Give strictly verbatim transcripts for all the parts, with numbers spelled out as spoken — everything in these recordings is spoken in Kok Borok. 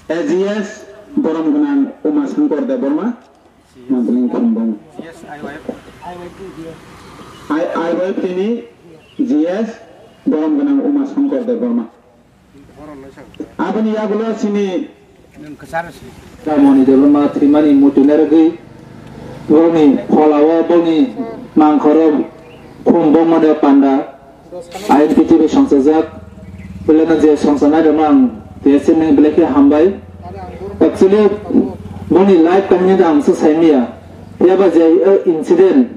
A G S borom gwnang Uma Shankar Debbarma, Mabling Khumbung. I-, I Y P ni G S borom gwnang Uma Shankar Debbarma. Aboni yagulo chini Moni Debbarma thwimani muitu narwgwi borokni pholao boni mangkhoro Khumbung mane panda. I N P T bai songchajak, belai no je songchanai rokno ang T S F ni belai khe hambai. Actually, boni life kahini no ang se sai manya. Phiya ba je, eh, incident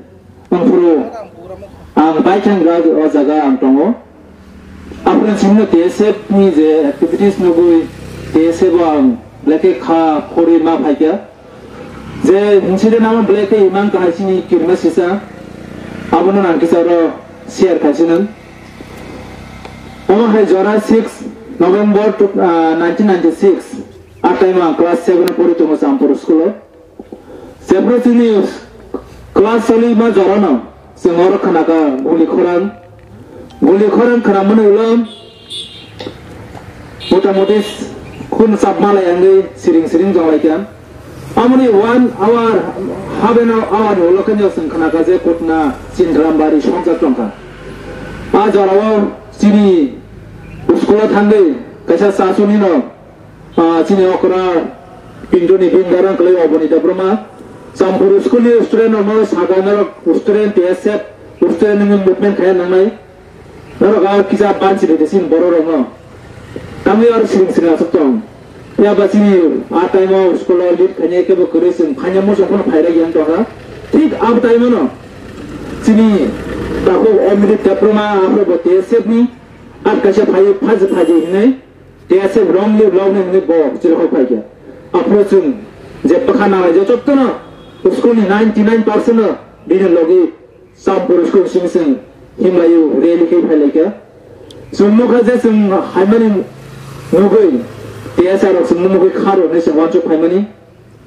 wngphuru ang bai khe wngkha o jaga ang tongo. Aphuru chwngno T S F ni je activities nugwi T S F o ang belai khe kha khorwi ma phaikha. Je incident amo belai khe imang kahai chini kirima sisa, abono nang kisa oro share khai sinang. Omo hai jora six November, ah, nineteen ninety-six, a time ang class seven o pori tongo Champur school o. Jephru chini class choli ma jorano, chwng oro khnakha guli khorang. Guli khorang khnamani ulo motamuti khun chapma lai wngwi siring siring jonglaikha. Amoni one hour, half an hour ni ulo khe chwng khnakha je kotna Chindrambari songjak tongkha. A jorao chini school o thangwi kaisa chasuni no Ah, chini okra Pinto ni bini darang kwlai Oboni Debbarma. Champur school ni student rokno saka norok student T S F student ni movement khaina nangnai. Norok ar kisa banchi de sin borok rokno. Tamni ar siring siring asuk tong. Ya ba chini a time o school o lead khaina kebo kwrwi chwng khaina muchung phano phaira yang tongkha. Thik ab time o no chini takhuk Omrit Debbarma aphro bo T S F ni ar kaisa phai phaji phaji hinwi T S F wrongly block ni hwnwi bo chirikhok phaikha. Aphuru chwng je bwkha nanglai je jotono school ni ninety nine percent no bini logi Champur school simi chwng himlaio rally khe phailaikha. Chwng nukha je chwng haimani nugwi T S R rok chwng nugwi kharo hinwi chwng uansuk phaimani.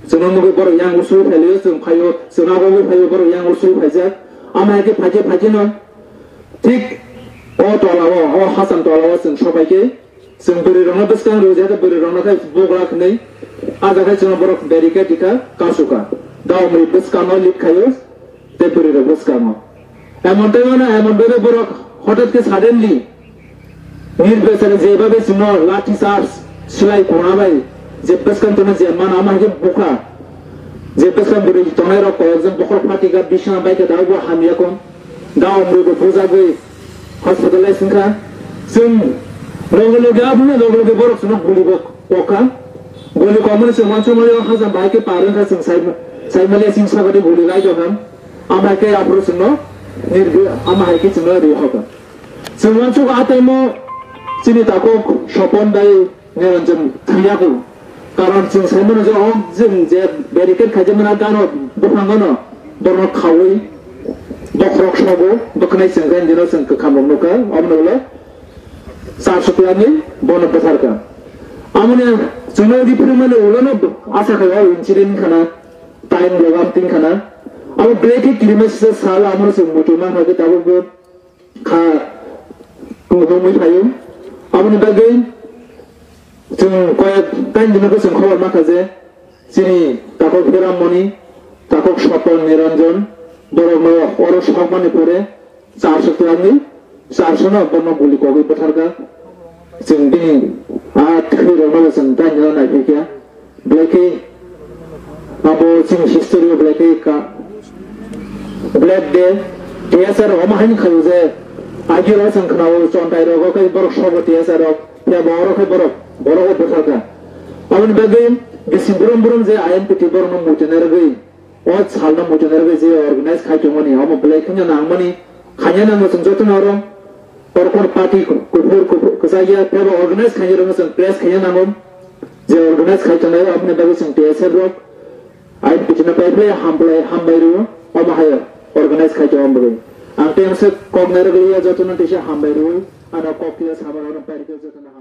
Chwngno mugwi borok yang usui phailio, chwng phaio, chwngno agogwi phaio, borok yang usui phaijak. Ama hai khe phaikhe phaikhe no thik o tola o, o Hassan tola o chwng sopaikhe chwng bwrwi rokno bwskang rw, jehete bwrwi rokno khe bugra hwnwi. A jaga chwngno borok barricade rikha, kasukha. Daomri bwskango lead khaio. Tei bwrwi rok bwskango. Emon tei mano, emon bebe borok hotat khe suddenly nirbechare je babe chwngno lathi charge swlai tongna bai je bwskang tongna je mano ama hai khe bukha. Je bwskang bwrwi tongnai rok kok jang bokhorok phatika bisna bai khe daobo hamya kon. Dao mrwi bo bujagwi hospitalize wngkha. Chwng loge loge abono loge loge borok chwngno guli bo kokha. Guli kokmani chwng uansukmani o hajam bahai khe par wngkha chwng sai, saimaliya chini sagani guli lai tongkha. Ama hai khe aphuru chwngno nirbi-, ama hai khe chwngno ri hoka. Chwng uansuk a time o chini takhuk Sopon bai Niranjan thwiyaku. Karon chwng saimano je o chwng je barricade khaijakmani gano buphango no borno khaui bokhorok sogo bwkhnai chwng khe dino chwng kwkham rok nukha. Omono ulo char suklangwi bono bwtharkha. Amoni chwngno riphrwimani ulono asa khai o incident khana time logam tin khana. Abo belai khe kirima sisa sal amoro chwng muitu mankha khe tabukbo kha tongwi phaio. Aboni bagwi chwng koyek taini dino khe chwng khobor mankha je chini takhuk Hiramoni, takhuk Sopon Niranjan borokno oro sokmani pore Charso twlangwi, charso no bono guli kogwi bwtharkha. Chwng bini a thwirokno bo chwng dainino naiphaikha. Belai khe abo chini history o belai khe ka, Black Day, T S R omo haino khaio je agiro chwng khnao chontai rogo khe borok sobo T S R rok, phiya bo oro khe borok, borok o bwtharkha. Aboni bagwi bisi burum burum je I N P T borokno muitu narwgwi, o salno muitu narwgwi je organize khai tongmani, omo belai kheno nangmani, khaina nango chwng jotono oro. Oro kono party kuphur, kuphur kwchak ya, tebo organize khaina rwno chwng press khaina nango. Je organize khai tongnai, aboni bagwi chwng T S F rok, I N P T no pai phlai hambai, hambai rwo, omo hai organize khai tongo bagwi. Ang tei se kok narwgwi ya jotono teisa hambai rwo, ano kok ya sama rwno pai rwkhe jotono.